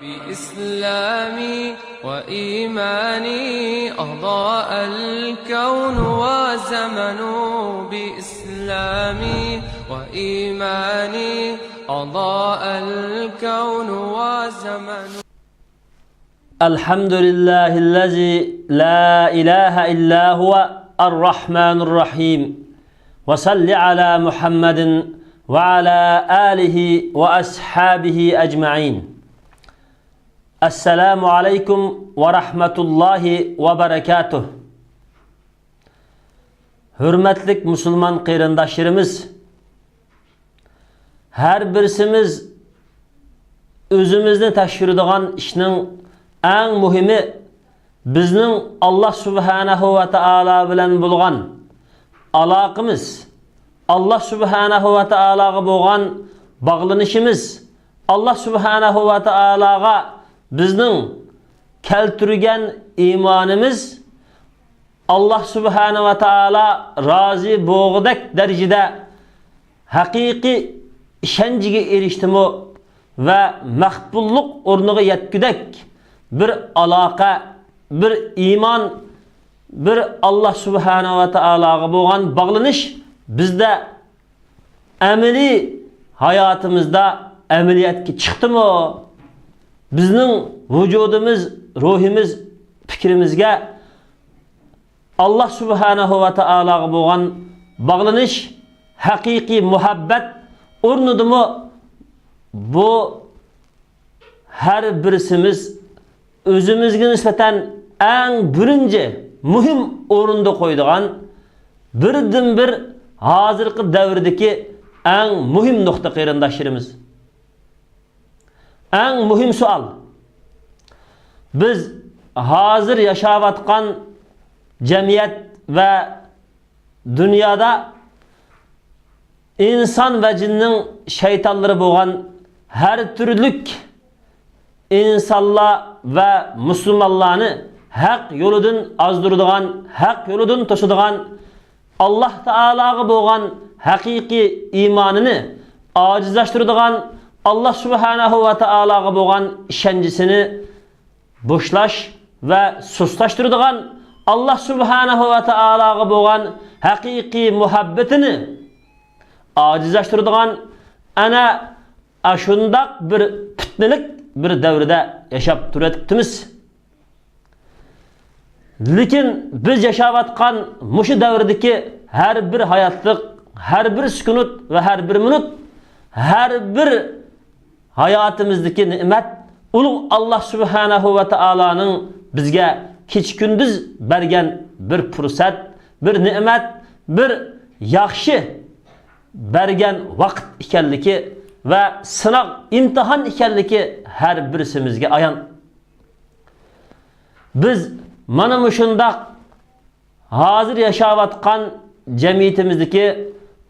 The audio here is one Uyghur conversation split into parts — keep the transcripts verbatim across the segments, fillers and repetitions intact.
بإسلامي وإيماني أضاء الكون وزمن. بإسلامي وإيماني أضاء الكون وزمن. الحمد لله الذي لا إله إلا هو الرحمن الرحيم. وصل على محمد وعلى آله وأصحابه أجمعين. السلام عليكم ورحمة الله وبركاته. ھۆرمەتلىك مۇسۇلمان قېرىنداشلىرىمىز، ھەر بىرسىمىز ئۆزىمىزنى تەكشۈرىدىغان ئىشنىڭ ئەڭ مۇھىمى بىزنىڭ ئاللا سۇبھانەھۇ ۋە تائالا بىلەن بولغان ئالاقىمىز، ئاللا سۇبھانەھۇ ۋە تائالاغا بولغان باغلىنىشىمىز، ئاللا سۇبھانەھۇ ۋە تائالاغا بىزنىڭ كەلتۈرگەن ئىمانىمىز، ئاللا سۇبھانەھۇ ۋە تائالا رازى بولغۇدەك دەرىجىدە ھەقىقىي ئىشەنچىگە ئېرىشتىمۇ ۋە مەقبۇللۇق ئورنىغا يەتكۈدەك بىر ئالاقە، بىر ئىمان، بىر ئاللا سۇبھانەھۇ ۋە تائالاغا بولغان باغلىنىش بىزدە ئەمەلىي ھاياتىمىزدا ئەمەلىيەتكە چىقتىمۇ؟ بىزنىڭ ۋۇجۇدىمىز، روھىمىز، پىكرىمىزگە ئاللا سۇبھانەھۇ ۋە تائالاغا بولغان باغلىنىش، ھەقىقىي مۇھەببەت ئورنىدىمۇ؟ بۇ ھەر بىرسىمىز ئۆزىمىزگە نىسبەتەن ئەڭ بىرىنچى مۇھىم ئورۇندا قويىدىغان، بىردىنبىر ھازىرقى دەۋردىكى ئەڭ مۇھىم نۇقتا، قېرىنداشلىرىمىز. ئەڭ مۇھىم سوئال. بىز ھازىر ياشاۋاتقان جەمئىيەت ۋە دۇنيادا ئىنسان ۋە جىننىڭ شەيتانلىرى بولغان ھەر تۈرلۈك ئىنسانلار ۋە مۇسۇلمانلارنى ھەق يولىدىن ئازدۇرىدىغان، ھەق يولىدىن توسىدىغان، ئاللا تائالاغا بولغان ھەقىقىي ئىمانىنى ئاجىزلاشتۇرىدىغان، ئاللا سۇبھانەھۇ ۋە تائالاغا بولغان ئىشەنچىسىنى بوشلاش ۋە سۇسلاشتۇرىدىغان، ئاللا سۇبھانەھۇ ۋە تائالاغا بولغان ھەقىقىي مۇھەببىتىنى ئاجىزلاشتۇرىدىغان، ئەنە ئاشۇنداق بىر پىتنىلىك بىر دەۋردە ياشاپ تۇرۇۋېتىپتىمىز. لېكىن بىز ياشاۋاتقان مۇشۇ دەۋردىكى ھەر بىر ھاياتلىق، ھەر بىر سېكۇنت ۋە ھەر بىر مىنۇت، ھەر بىر ھاياتىمىزدىكى نېمەت، ئۇلۇغ ئاللا سۇبھانەھۇ ۋە تائالانىڭ بىزگە كېچە-كۈندۈز بەرگەن بىر پۇرسەت، بىر نېمەت، بىر ياخشى بەرگەن ۋاقىت ئىكەنلىكى ۋە سىناق، ئىمتىھان ئىكەنلىكى ھەر بىرسىمىزگە ئايان. بىز مانا مۇشۇنداق ھازىر ياشاۋاتقان جەمئىيىتىمىزدىكى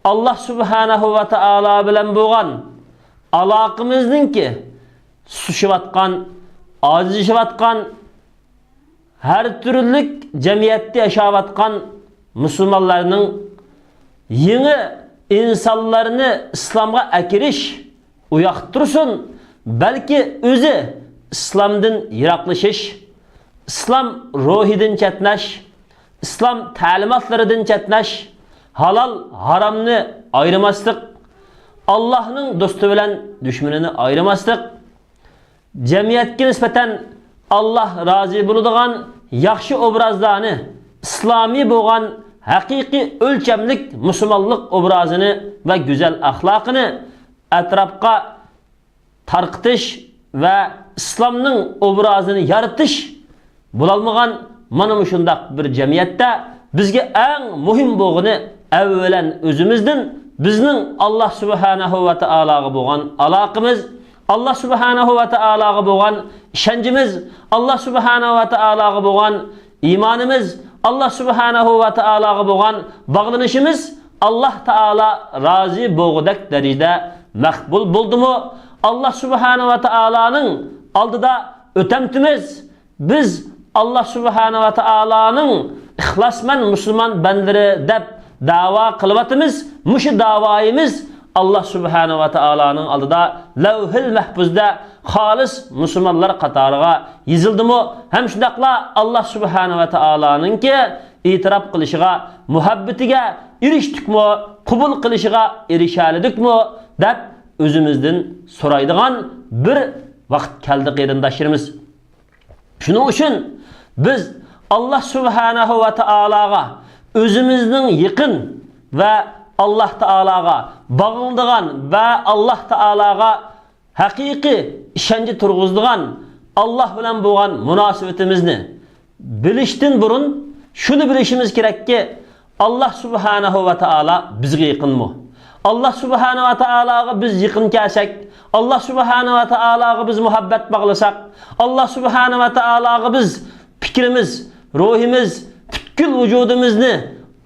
ئاللا سۇبھانەھۇ ۋە تائالا بىلەن بولغان ئالاقىمىزنىڭكى سۇسلىشىۋاتقان، ئاجىزلىشىۋاتقان، ھەر تۈرلۈك جەمئىيەتتە ياشاۋاتقان مۇسۇلمانلارنىڭ يېڭى ئىنسانلارنى ئىسلامغا ئەكىرىش، ئۇياقتۇرسۇن، بەلكى ئۆزى ئىسلامدىن يىراقلىشىش، ئىسلام روھىدىن چەتنەش، ئىسلام تەلىماتلىرىدىن چەتنەش، ھالال ھارامنى ئايرىماسلىق، ئاللاھنىڭ دوستى بىلەن دۈشمىنىنى ئايرىماسلىق، جەمئىيەتكە نىسبەتەن ئاللاھ رازى بولىدىغان ياخشى ئوبرازلارنى، ئىسلامىي بولغان ھەقىقىي ئۆلچەملىك مۇسۇلمانلىق ئوبرازىنى ۋە گۈزەل ئەخلاقىنى ئەتراپقا تارقىتىش ۋە ئىسلامنىڭ ئوبرازىنى يارىتىش بولالمىغان مانا مۇشۇنداق بىر جەمئىيەتتە بىزگە ئەڭ مۇھىم بولغىنى ئەۋۋەلەن ئۆزىمىزدىن، بىزنىڭ ئاللاھ سۇبھانەھۇ ۋە تائالاغا بولغان ئالاقىمىز، ئاللاھ سۇبھانەھۇ ۋە تائالاغا بولغان ئىشەنچىمىز، ئاللاھ سۇبھانەھۇ ۋە تائالاغا بولغان ئىمانىمىز، ئاللاھ سۇبھانەھۇ ۋە تائالاغا بولغان باغلىنىشىمىز، ئاللاھ تائالا رازى بولغۇدەك دەرىجىدە مەقبۇل بولدىمۇ؟ ئاللاھ سۇبھانەھۇ ۋە تائالانىڭ ئالدىدا ئۆتەمتىمىز؟ بىز ئاللاھ سۇبھانەھۇ ۋە تائالانىڭ ئىخلاسمەن مۇسۇلمان بەندىلىرى دەپ داۋا قىلىۋاتىمىز. مۇشۇ داۋايىمىز ئاللا سۇبھانەھۇ ۋە تائالانىڭ ئالدىدا لەۋھىل مەھپۇزدا خالىس مۇسۇلمانلار قاتارىغا يېزىلدىمۇ؟ ھەم شۇنداقلا ئاللا سۇبھانەھۇ ۋە تائالانىڭكى ئېتىراپ قىلىشىغا، مۇھەببىتىگە ئېرىشتۇقمۇ، قوبۇل قىلىشىغا ئېرىشەلىدۇقمۇ دەپ ئۆزىمىزدىن سورايدىغان بىر ۋاقىت كەلدى، قېرىنداشلىرىمىز. شۇنىڭ ئۈچۈن بىز ئاللا سۇبھانەھۇ ۋە تائالاغا ئۆزىمىزنىڭ يېقىن ۋە ئاللا تائالاغا باغلىنىدىغان ۋە ئاللا تائالاغا ھەقىقىي ئىشەنچ تۇرغۇزىدىغان، ئاللا بىلەن بولغان مۇناسىۋىتىمىزنى بىلىشتىن بۇرۇن شۇنى بىلىشىمىز كېرەككى، ئاللا سۇبھانەھۇ ۋە تائالا بىزگە يېقىنمۇ؟ ئاللا سۇبھانەھۇ ۋە تائالاغا بىز يېقىن كەلسەك، ئاللا سۇبھانەھۇ ۋە تائالاغا بىز مۇھەببەت باغلىساق، ئاللا سۇبھانەھۇ ۋە تائالاغا بىز پىكرىمىز، روھىمىز، پۈتكۈل ۋۇجۇدىمىزنى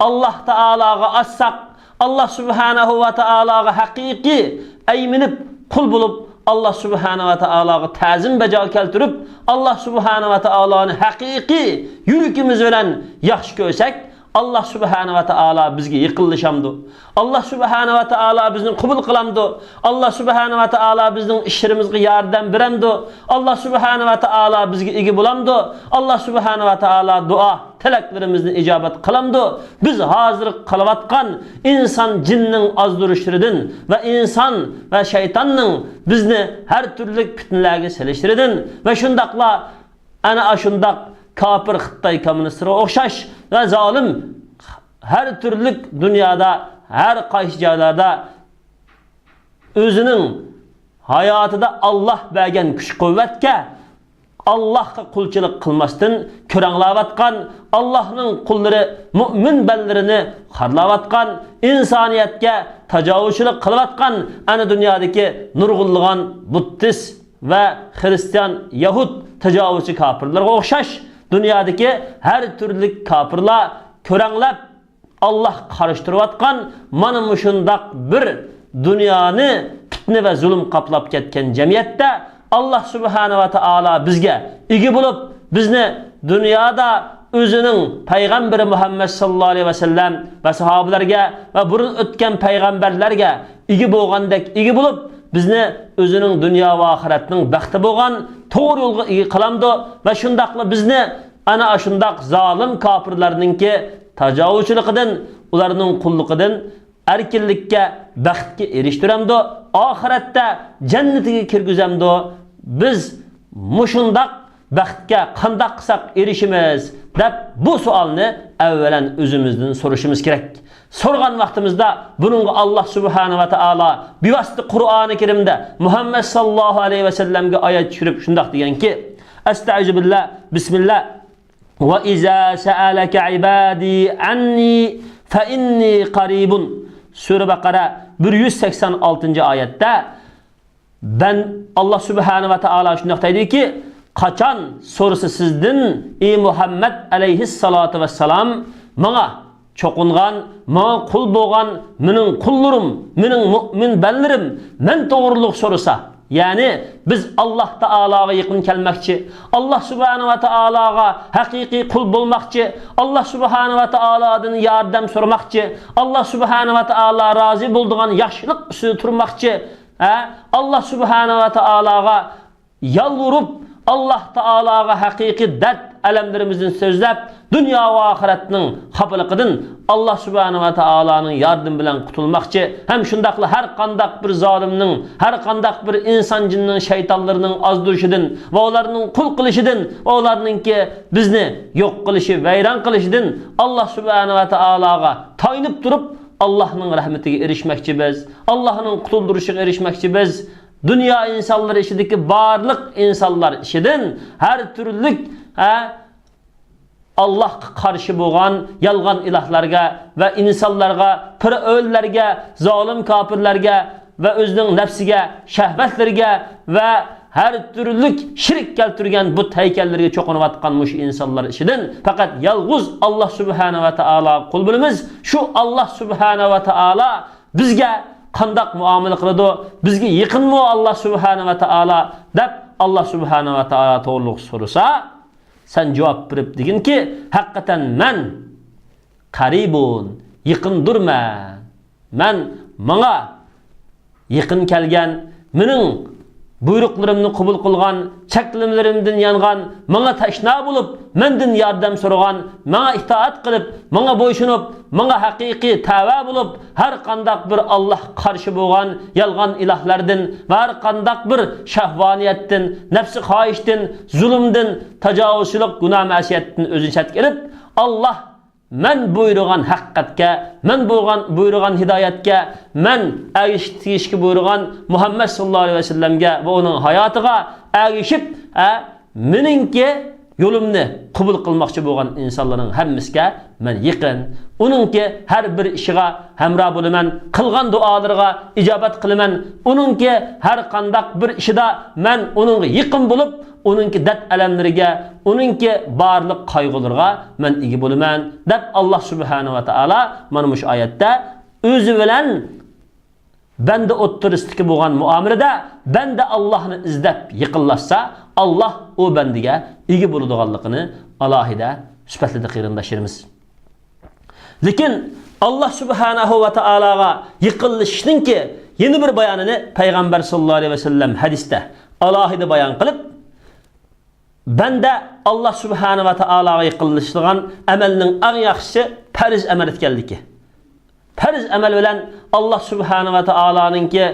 ئاللا تائالاغا ئاچساق، ئاللا سۇبھانەھۇ ۋە تائالاغا ھەقىقىي ئەيمىنىپ، قۇل بولۇپ، ئاللا سۇبھانەھۇ ۋە تائالاغا تەزىم بەجا كەلتۈرۈپ، ئاللا سۇبھانەھۇ ۋە تائالانى ھەقىقىي يۈرىكىمىز بىلەن ياخشى كۆرسەك، ئاللا سۇبھانەھۇ ۋە تائالا بىزگە يېقىنلىشامدۇ؟ ئاللا سۇبھانەھۇ ۋە تائالا بىزنى قوبۇل قىلامدۇ؟ ئاللا سۇبھانەھۇ ۋە تائالا بىزنىڭ ئىشلىرىمىزغا ياردەم بېرەمدۇ؟ ئاللا سۇبھانەھۇ ۋە تائالا بىزگە ئىگە بولامدۇ؟ ئاللا سۇبھانەھۇ ۋە تائالا دۇئا تىلەكلىرىمىزنى ئىجابەت قىلامدۇ؟ بىز ھازىر قىلىۋاتقان ئىنسان جىننىڭ ئازدۇرۇشلىرىدىن ۋە ئىنسان ۋە شەيتاننىڭ بىزنى ھەر تۈرلۈك پىتنىلەرگە سېلىشلىرىدىن ۋە شۇنداقلا ئەنە ئاشۇنداق كاپىر خىتاي كوممۇنىستلىرىغا ئوخشاش ۋە زالىم، ھەر تۈرلۈك دۇنيادا، ھەر قايسى جايلاردا ئۆزىنىڭ ھاياتىدا ئاللا بەرگەن كۈچ-قۇۋۋەتكە، ئاللاھقا قۇلچىلىق قىلماستىن كۆرەڭلەۋاتقان، ئاللاھنىڭ قۇللىرى، مۇئمىن بەندىلىرىنى خارلاۋاتقان، ئىنسانىيەتكە تاجاۋۇزچىلىق قىلىۋاتقان ئەنە دۇنيادىكى نۇرغۇنلىغان بۇددىست ۋە خىرىستىيان، يەھۇد تاجاۋۇزچى كاپىرلارغا ئوخشاش دۇنيادىكى ھەر تۈرلۈك كاپىرلار كۆرەڭلەپ، ئاللاھقا قارشى تۇرۇۋاتقان مانا مۇشۇنداق بىر دۇنيانى پىتنە ۋە زۇلۇم قاپلاپ كەتكەن جەمئىيەتتە، ئاللاھ سۇبھانە ۋە تائالا بىزگە ئىگە بولۇپ، بىزنى دۇنيادا ئۆزىنىڭ پەيغەمبىرى مۇھەممەد ساللاللاھۇ ئەلەيھى ۋەسەللەم ۋە ساھابىلەرگە ۋە بۇرۇن ئۆتكەن پەيغەمبەرلەرگە ئىگە بولغاندەك ئىگە بولۇپ، بىزنى ئۆزىنىڭ دۇنيا ۋە ئاخىرەتنىڭ بەختى بولغان توغرا يولغا ئىگە قىلامدۇ ۋە شۇنداقلا بىزنى ئەنە ئاشۇنداق زالىم كاپىرلارنىڭكى تاجاۋۇزچىلىقىدىن، ئۇلارنىڭ قۇللۇقىدىن ئەركىنلىككە، بەختكە ئېرىشتۈرەمدۇ؟ ئاخىرەتتە جەننىتىگە كىرگۈزەمدۇ؟ بىز مۇشۇنداق بەختكە قانداق قىلساق ئېرىشىمىز؟ دەپ بۇ سوئالنى ئەۋۋەلەن ئۆزىمىزدىن سورىشىمىز كېرەك. سورىغان ۋاقتىمىزدا بۇنىڭغا ئاللاھ سۇبھانە ۋە تائالا بىۋاسىتە قۇرئانى كەرىمدە مۇھەممەد ساللاللاھۇ ئەلەيھى ۋەسەللەمگە ئايەت چۈشۈرۈپ شۇنداق دېگەنكى، ئەستەئىزۇ بىللا، بىسمىللا. وَإِذَا سَأَلَكَ عِبَادِي عَنِّي فَإِنِّي قَرِيبٌ. سۈرە بەقەرە بىر يۈز سەكسەن ئالتىنچى ئايەتتە بەن-، ئاللاھ سۇبھانە ۋە تائالا شۇنداق دەيدۇكى، قاچان سورىسا سىزدىن، ئى مۇھەممەد ئەلەيھىسسالاتۇ ۋەسسالام، ماڭا چوقۇنغان، ماڭا قۇل بولغان مېنىڭ قۇللىرىم، مېنىڭ مۇئمىن بەندىلىرىم مەن توغرۇلۇق سورىسا، يەنى بىز ئاللاھ تائالاغا يېقىن كەلمەكچى، ئاللاھ سۇبھانە ۋە تائالاغا ھەقىقىي قۇل بولماقچى، ئاللاھ سۇبھانە ۋە تائالادىن ياردەم سورىماقچى، ئاللاھ سۇبھانە ۋە تائالا رازى بولىدىغان ياخشىلىق ئۈستىدە تۇرماقچى، ھە، ئاللاھ سۇبھانە ۋە تائالاغا يالۋۇرۇپ، ئاللاھ تائالاغا ھەقىقىي دەرد ئەلەملىرىمىزنى سۆزلەپ، دۇنيا ۋە ئاخىرەتنىڭ خاپىلىقىدىن ئاللاھ سۇبھانە ۋە تائالانىڭ ياردىمى بىلەن قۇتۇلماقچى ھەم شۇنداقلا ھەر قانداق بىر زالىمنىڭ، ھەر قانداق بىر ئىنسان جىننىڭ شەيتانلىرىنىڭ ئازدۇرۇشىدىن ۋە ئۇلارنىڭ قۇل قىلىشىدىن ۋە ئۇلارنىڭكى بىزنى يوق قىلىشى، ۋەيران قىلىشىدىن ئاللاھ سۇبھانە ۋە تائالاغا تايىنىپ تۇرۇپ، ئاللاھنىڭ رەھمىتىگە ئېرىشمەكچى بىز، ئاللاھنىڭ قۇتۇلدۇرۇشىغا ئېرىشمەكچى بىز. دۇنيا ئىنسانلىرى ئىچىدىكى بارلىق ئىنسانلار ئىچىدىن ھەر تۈرلۈك، ھە، ئاللاھقا قارشى بولغان يالغان ئىلاھلارغا ۋە ئىنسانلارغا، پىرئەۋنلەرگە، زالىم كاپىرلارغا ۋە ئۆزىنىڭ نەپسىگە، شەھۋەتلىرىگە ۋە ھەر تۈرلۈك شىرك كەلتۈرگەن بۇت ھەيكەللىرىگە چوقۇنۇۋاتقان مۇشۇ ئىنسانلار ئىچىدىن پەقەت يالغۇز ئاللاھ سۇبھانە ۋە تائالاغا قۇل بولىمىز. شۇ ئاللاھ سۇبھانە ۋە تائالا بىزگە قانداق مۇئامىلە قىلىدۇ؟ بىزگە يېقىنمۇ ئاللاھ سۇبھانە ۋە تائالا؟ دەپ ئاللاھ سۇبھانە ۋە تائالا توغرۇلۇق سورىسا، سەن جاۋاب بېرىپ دېگىنكى، ھەقىقەتەن مەن قەرىبۇن، يېقىندۇرمەن. مەن، ماڭا يېقىن كەلگەن، مېنىڭ بۇيرۇقلىرىمنى قوبۇل قىلغان، چەكلىمىلىرىمدىن يانغان، ماڭا تەشنا بولۇپ، مەندىن ياردەم سورىغان، ماڭا ئىتائەت قىلىپ، ماڭا بويسۇنۇپ، ماڭا ھەقىقىي تەۋە بولۇپ، ھەر قانداق بىر ئاللاھقا قارشى بولغان يالغان ئىلاھلاردىن ۋە ھەر قانداق بىر شەھۋانىيەتتىن، نەپسى خاھىشتىن، زۇلۇمدىن، تاجاۋۇزچىلىق، گۇناھ-مەسىيەتتىن ئۆزىنى چەتكە ئېلىپ، ئاللاھ مەن بۇيرۇغان ھەقىقەتكە، مەن بولغان، بۇيرۇغان ھىدايەتكە، مەن ئەگىشىپ تېگىشكە بۇيرۇغان مۇھەممەد ساللاللاھۇ ئەلەيھى ۋەسەللەمگە ۋە ئۇنىڭ ھاياتىغا ئەگىشىپ، ھە، مېنىڭكى يولۇمنى قوبۇل قىلماقچى بولغان ئىنسانلارنىڭ ھەممىسىگە مەن يېقىن. ئۇنىڭكى ھەر بىر ئىشىغا ھەمراھ بولىمەن، قىلغان دۇئالىرىغا ئىجابەت قىلىمەن. ئۇنىڭكى ھەر قانداق بىر ئىشىدا مەن ئۇنىڭغا يېقىن بولۇپ، ئۇنىڭكى دەرد-ئەلەملىرىگە، ئۇنىڭكى بارلىق قايغۇلىرىغا مەن ئىگە بولىمەن، دەپ، ئاللاھ سۇبھانەھۇ ۋە تائالا مانا مۇشۇ ئايەتتە ئۆزى بىلەن بەندە ئوتتۇرىسىدىكى بولغان مۇئامىلىدە، بەندە ئاللاھنى ئىزدەپ يېقىنلاشسا، ئاللاھ ئۇ بەندىگە ئىگە بولىدىغانلىقىنى ئالاھىدە سۈپەتلىدى، قېرىنداشلىرىمىز. لېكىن ئاللاھ سۇبھانەھۇ ۋە تائالاغا يېقىنلىشىشنىڭكى يەنە بىر بايانىنى پەيغەمبەر ساللاللاھۇ ئەلەيھى ۋەسەللەم ھەدىستە ئالاھىدە بايان قىلىپ، بەندە ئاللاھ سۇبھانەھۇ ۋە تائالاغا يېقىنلىشىدىغان ئەمەلنىڭ ئەڭ ياخشىسى پەرز ئەمەل ئىكەنلىكى. پەرز ئەمەل بىلەن ئاللاھ سۇبھانەھۇ ۋە تائالانىڭكى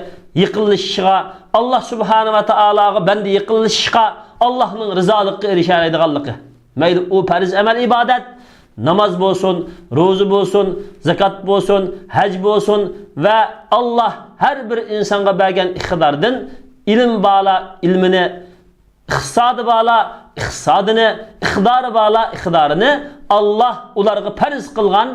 يېقىنلىشىشىغا، ئاللاھ سۇبھانەھۇ ۋە تائالاغا بەندە يېقىنلىشىشقا، ئاللاھنىڭ رىزالىقىغا ئېرىشەلەيدىغانلىقى. مەيلى ئۇ پەرز ئەمەل ئىبادەت، ناماز بولسۇن، روزا بولسۇن، زاكات بولسۇن، ھەج بولسۇن ۋە ئاللاھ ھەر بىر ئىنسانغا بەرگەن ئىقتىداردىن، ئىلىم بارلار ئىلمىنى، ئىقتىسادى بارلار ئىقتىسادىنى، ئىقتىدارى بارلار ئىقتىدارىنى، ئاللاھ ئۇلارغا پەرز قىلغان،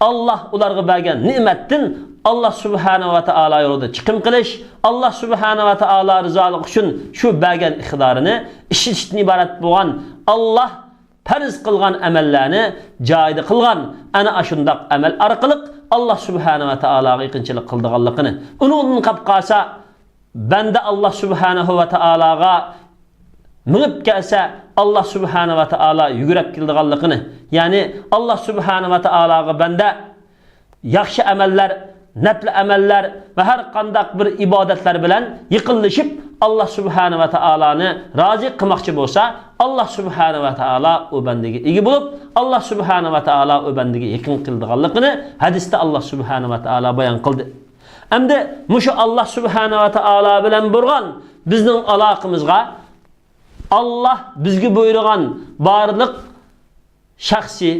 ئاللاھ ئۇلارغا بەرگەن نېمەتتىن ئاللاھ سۇبھانەھۇ ۋە تائالا يولىدا چىقىم قىلىش، ئاللاھ سۇبھانەھۇ ۋە تائالا رىزالىقى ئۈچۈن شۇ بەرگەن ئىقتىدارىنى ئىشلىتىشتىن ئىبارەت بولغان، ئاللاھ پەرز قىلغان ئەمەللەرنى جايىدا قىلغان، ئەنە ئاشۇنداق ئەمەل ئارقىلىق ئاللاھ سۇبھانەھۇ ۋە تائالاغا يېقىنچىلىق قىلىدىغانلىقىنى، ئۇنىڭدىن قاپقالسا، بەندە ئاللاھ سۇبھانەھۇ ۋە تائالاغا مېڭىپ كەلسە، ئاللاھ سۇبھانەھۇ ۋە تائالا يۈگۈرۈپ كېلىدىغانلىقىنى، يەنى ئاللاھ سۇبھانەھۇ ۋە تائالاغا بەندە ياخشى ئەمەللەر، نەپلى ئەمەللەر ۋە ھەر قانداق بىر ئىبادەتلەر بىلەن يېقىنلىشىپ، ئاللاھ سۇبھانەھۇ ۋە تائالانى رازى قىلماقچى بولسا، ئاللاھ سۇبھانەھۇ ۋە تائالا ئۇ بەندىگە ئىگە بولۇپ، ئاللاھ سۇبھانەھۇ ۋە تائالا ئۇ بەندىگە يېقىن قىلىدىغانلىقىنى ھەدىستە ئاللاھ سۇبھانەھۇ ۋە تائالا بايان قىلدى. ئەمدى مۇشۇ ئاللاھ سۇبھانەھۇ ۋە تائالا بىلەن بولغان بىزنىڭ ئالاقىمىزغا، ئاللاھ بىزگە بۇيرۇغان بارلىق شەخسىي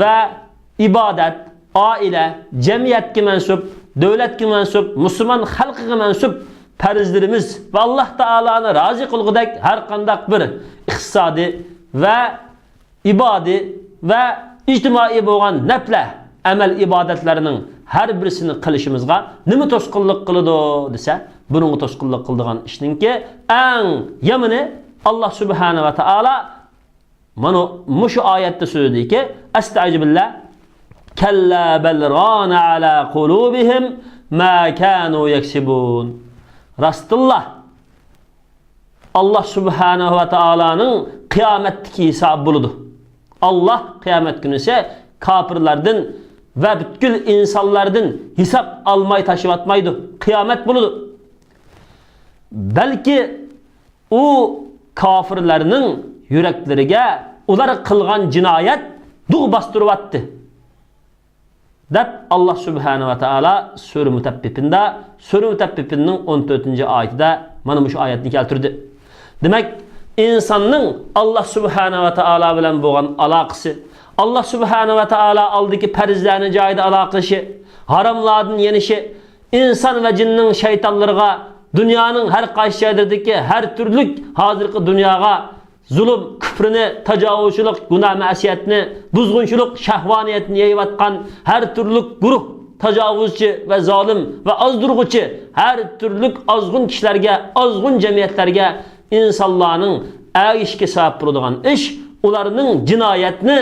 ۋە ئىبادەت، ئائىلە، جەمئىيەتكە مەنسۇپ، دۆلەتكە مەنسۇپ، مۇسۇلمان خەلقىگە مەنسۇپ پەرزلىرىمىز ۋە ئاللاھ تائالانى رازى قىلغۇدەك ھەر قانداق بىر ئىقتىسادىي ۋە ئىبادىي ۋە ئىجتىمائىي بولغان نەپلە ئەمەل ئىبادەتلەرنىڭ ھەر بىرسىنى قىلىشىمىزغا نېمە توسقۇنلۇق قىلىدۇ دېسە، بۇنىڭغا توسقۇنلۇق قىلىدىغان ئىشنىڭكى ئەڭ يامىنى ئاللاھ سۇبھانەھۇ ۋە تائالا مانا مۇشۇ ئايەتتە سۆزلىدىكى، ئەستەئىزۇبىللا، كەللا بەل رانە ئەلا قۇلۇبىھىم ما كانۇ يەكسىبۇن. راستىنلا، ئاللاھ سۇبھانەھۇ ۋە تائالانىڭ قىيامەتتىكى ھېسابى بولىدۇ. ئاللاھ قىيامەت كۈنىسى كاپىرلاردىن ۋە پۈتكۈل ئىنسانلاردىن ھېساب ئالماي تاشلىۋاتمايدۇ. قىيامەت بولىدۇ. بەلكى ئۇ كاپىرلارنىڭ يۈرەكلىرىگە ئۇلار قىلغان جىنايەت دۇغ باستۇرۇۋاتتى، دەپ ئاللاھ سۇبھانەھۇ ۋە تائالا سۈرە مۇتەففىپىندا، سۈرە مۇتەففىپىننىڭ ئون تۆتىنچى ئايىتىدە مانا مۇشۇ ئايەتنى كەلتۈردى. دېمەك، ئىنساننىڭ ئاللاھ سۇبھانەھۇ ۋە تائالا بىلەن بولغان ئالاقىسى، ئاللاھ سۇبھانەھۇ ۋە تائالا ئالدىدىكى پەرزلەرنى جايىدا ئادا قىلىشى، ھاراملاردىن يېنىشى، ئىنسان ۋە جىننىڭ شەيتانلىرىغا، دۇنيانىڭ ھەر قايسى جايلىرىدىكى ھەر تۈرلۈك ھازىرقى دۇنياغا زۇلۇم، كۈپرىنى، تاجاۋۇزچىلىق، گۇناھ-مەسىيەتنى، بۇزغۇنچىلىق، شەھۋانىيەتنى يېيىۋاتقان ھەر تۈرلۈك گۇرۇھ، تاجاۋۇزچى ۋە زالىم ۋە ئازدۇرغۇچى، ھەر تۈرلۈك ئازغۇن كىشىلەرگە، ئازغۇن جەمئىيەتلەرگە ئىنسانلارنىڭ ئەگىشىشكە سەۋەب بولىدىغان ئىش، ئۇلارنىڭ جىنايەتنى،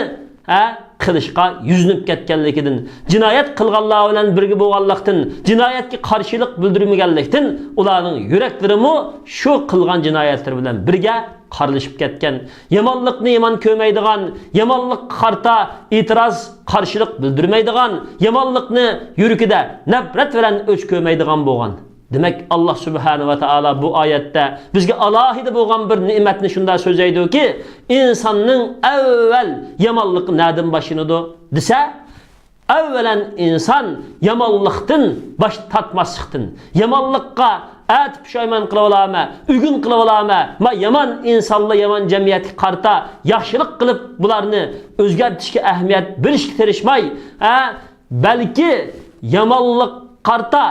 ھە، قىلىشقا يۈزلىنىپ كەتكەنلىكىدىن، جىنايەت قىلغانلار بىلەن بىرگە بولغانلىقتىن، جىنايەتكە قارشىلىق بىلدۈرمىگەنلىكتىن، ئۇلارنىڭ يۈرەكلىرىمۇ شۇ قىلغان جىنايەتلىرى بىلەن بىرگە قارىلىشىپ كەتكەن. يامانلىقنى يامان كۆرمەيدىغان، يامانلىققا قارىتا ئېتىراز، قارشىلىق بىلدۈرمەيدىغان، يامانلىقنى يۈرىكىدە نەپرەت بىلەن ئۆچ كۆرمەيدىغان بولغان. دېمەك، ئاللا سۇبھانەھۇ ۋە تائالا بۇ ئايەتتە بىزگە ئالاھىدە بولغان بىر نېمەتنى شۇنداق سۆزلەيدۇكى، ئىنساننىڭ ئەۋۋەل يامانلىقى نەدىن باشلىنىدۇ دېسە، ئەۋۋەلەن ئىنسان يامانلىقتىن باش تارتماسلىقتىن، يامانلىققا ئەتە پۇشايمان قىلىۋالامەن، ئۆگۈن قىلىۋالامەن، ما يامان ئىنسانلار يامان جەمئىيەتكە قارىتا ياخشىلىق قىلىپ، بۇلارنى ئۆزگەرتىشكە ئەھمىيەت بېرىشكە تىرىشماي، ھە، بەلكى يامانلىق قارىتا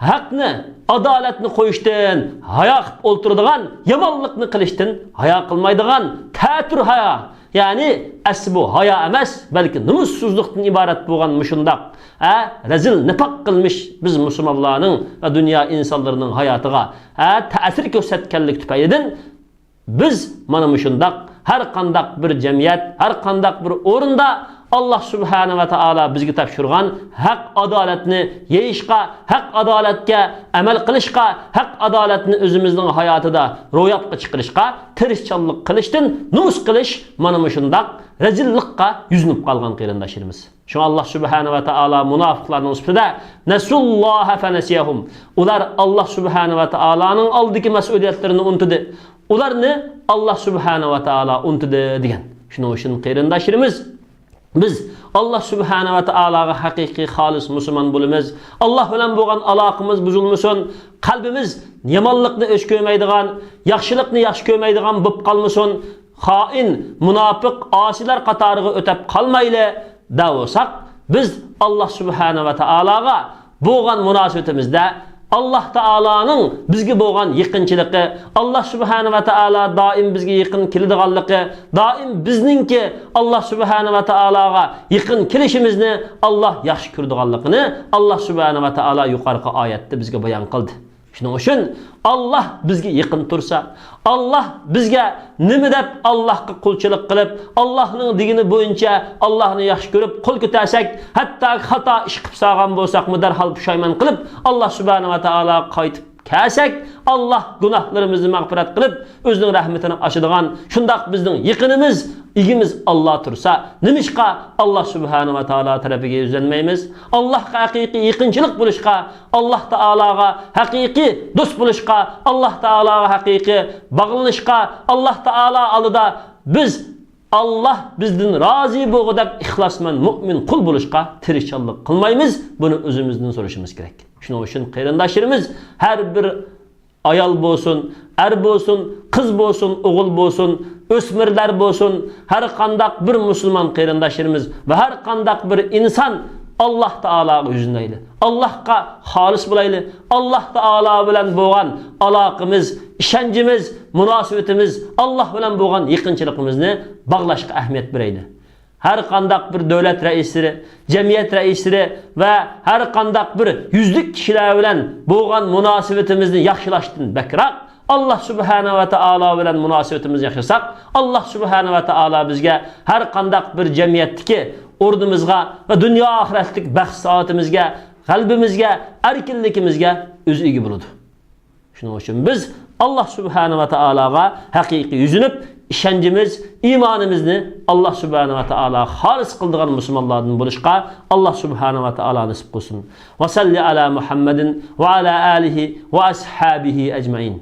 ھەقنى، ئادالەتنى قويۇشتىن ھايا قىلىپ ئولتۇرىدىغان، يامانلىقنى قىلىشتىن ھايا قىلمايدىغان تەتۈر ھايا، يەنى ئەسلى بۇ ھايا ئەمەس، بەلكى نومۇسسىزلىقتىن ئىبارەت بولغان مۇشۇنداق، ھە، رەزىل نىپاق قىلمىش بىز مۇسۇلمانلارنىڭ ۋە دۇنيا ئىنسانلىرىنىڭ ھاياتىغا، ھە، تەسىر كۆرسەتكەنلىكى تۈپەيلىدىن بىز مانا مۇشۇنداق ھەر قانداق بىر جەمئىيەت، ھەر قانداق بىر ئورۇندا ئاللا سۇبھانەھۇ ۋە تائالا بىزگە تاپشۇرغان ھەق ئادالەتنى يېيىشقا، ھەق ئادالەتكە ئەمەل قىلىشقا، ھەق ئادالەتنى ئۆزىمىزنىڭ ھاياتىدا روياپقا چىقىرىشقا تىرىشچانلىق قىلىشتىن نومۇس قىلىش مانا مۇشۇنداق رەزىللىققا يۈزلىنىپ قالغان قېرىنداشلىرىمىز. شۇڭا ئاللا سۇبھانەھۇ ۋە تائالا مۇناپىقلارنىڭ سۈپىتىدە، نەسۇللاھە فەنەسىيەھۇم. ئۇلار ئاللا سۇبھانەھۇ ۋە تائالانىڭ ئالدىدىكى مەسئۇلىيەتلىرىنى ئۇنتۇدى. ئۇلارنى ئاللا سۇبھانەھۇ ۋە تائالا ئۇنتۇدى دېگەن. شۇنىڭ ئۈچۈن قېرىنداشلىرىمىز، بىز ئاللا سۇبھانەھۇ ۋە تائالاغا ھەقىقىي خالىس مۇسۇلمان بولىمىز. ئاللا بىلەن بولغان ئالاقىمىز بۇزۇلمىسۇن. قەلبىمىز يامانلىقنى ئۆچ كۆرمەيدىغان، ياخشىلىقنى ياخشى كۆرمەيدىغان بولۇپ قالمىسۇن. خائىن، مۇناپىق، ئاسىيلار قاتارىغا ئۆتۈپ قالمايلى، دەپ بولساق، بىز ئاللا سۇبھانەھۇ ۋە تائالاغا بولغان مۇناسىۋىتىمىزدە ئاللا تائالانىڭ بىزگە بولغان يېقىنچىلىقى، ئاللا سۇبھانەھۇ ۋە تائالا دائىم بىزگە يېقىن كېلىدىغانلىقى، دائىم بىزنىڭكى ئاللا سۇبھانەھۇ ۋە تائالاغا يېقىن كېلىشىمىزنى ئاللا ياخشى كۆرىدىغانلىقىنى ئاللا سۇبھانەھۇ ۋە تائالا يۇقىرىقى ئايەتتە بىزگە بايان قىلدى. شۇنىڭ ئۈچۈن ئاللا بىزگە يېقىن تۇرسا، ئاللا بىزگە نېمە دەپ ئاللاغا قۇلچىلىق قىلىپ، ئاللانىڭ دېگىنى بويىچە ئاللانى ياخشى كۆرۈپ قول كۆتەرسەك، ھەتتا خاتا ئىش قىلىپ سالغان بولساقمۇ دەرھال پۇشايمان قىلىپ، ئاللا سۇبھانەھۇ ۋە تائالاغا قايتىپ كەلسەك، ئاللا گۇناھلىرىمىزنى مەغپىرەت قىلىپ، ئۆزىنىڭ رەھمىتىنى ئاچىدىغان، شۇنداق بىزنىڭ يېقىنىمىز، ئىگىمىز ئاللا تۇرسا، نېمىشقا ئاللا سۇبھانەھۇ ۋە تائالا تەرىپىگە يۈزلەنمەيمىز؟ ئاللاغا ھەقىقىي يېقىنچىلىق بولۇشقا، ئاللا تائالاغا ھەقىقىي دوست بولۇشقا، ئاللا تائالاغا ھەقىقىي باغلىنىشقا، ئاللا تائالا ئالدىدا بىز ئاللا بىزدىن رازى بولغۇدەك ئىخلاسمەن مۆمىن قۇل بولۇشقا تىرىشچانلىق قىلمايمىز. بۇنى ئۆزىمىزدىن سورىشىمىز كېرەك. شۇنىڭ ئۈچۈن قېرىنداشلىرىمىز، ھەر بىر ئايال بولسۇن، ئەر بولسۇن، قىز بولسۇن، ئوغۇل بولسۇن، ئۆسمۈرلەر بولسۇن، ھەر قانداق بىر مۇسۇلمان قېرىنداشلىرىمىز ۋە ھەر قانداق بىر ئىنسان ئاللا تائالاغا يۈزلىنەيلى. ئاللاغا خالىس بولايلى. ئاللا تائالا بىلەن بولغان ئالاقىمىز، ئىشەنچىمىز، مۇناسىۋىتىمىز، ئاللا بىلەن بولغان يېقىنچىلىقىمىزنى باغلاشقا ئەھمىيەت بېرەيلى. ھەر قانداق بىر دۆلەت رەئىسلىرى، جەمئىيەت رەئىسلىرى ۋە ھەر قانداق بىر يۈزلۈك كىشىلەر بىلەن بولغان مۇناسىۋىتىمىزنى ياخشىلاشتىن بەكرەك، ئاللا سۇبھانەھۇ ۋە تائالا بىلەن مۇناسىۋىتىمىزنى ياخشىلىساق، ئاللا سۇبھانەھۇ ۋە تائالا بىزگە ھەر قانداق بىر جەمئىيەتتىكى ئورنىمىزغا ۋە دۇنيا ئاخىرەتلىك بەخت سائادىتىمىزگە، غەلىبىمىزگە، ئەركىنلىكىمىزگە ئۆزى ئىگە بولىدۇ. شۇنىڭ ئۈچۈن بىز ئاللا سۇبھانەھۇ ۋە تائالاغا ھەقىقىي يۈزلىنىپ، ئىشەنچىمىز، ئىمانىمىزنى ئاللا سۇبھانەھۇ ۋە تائالاغا خالىس قىلىدىغان مۇسۇلمانلاردىن بولۇشقا ئاللا سۇبھانەھۇ ۋە تائالا نېسىپ قىلسۇن. ۋە سەللى ئەلا مۇھەممەدىن ۋە ئەلا ئالىھى ۋە ئەسھابىھى ئەجمەئىن.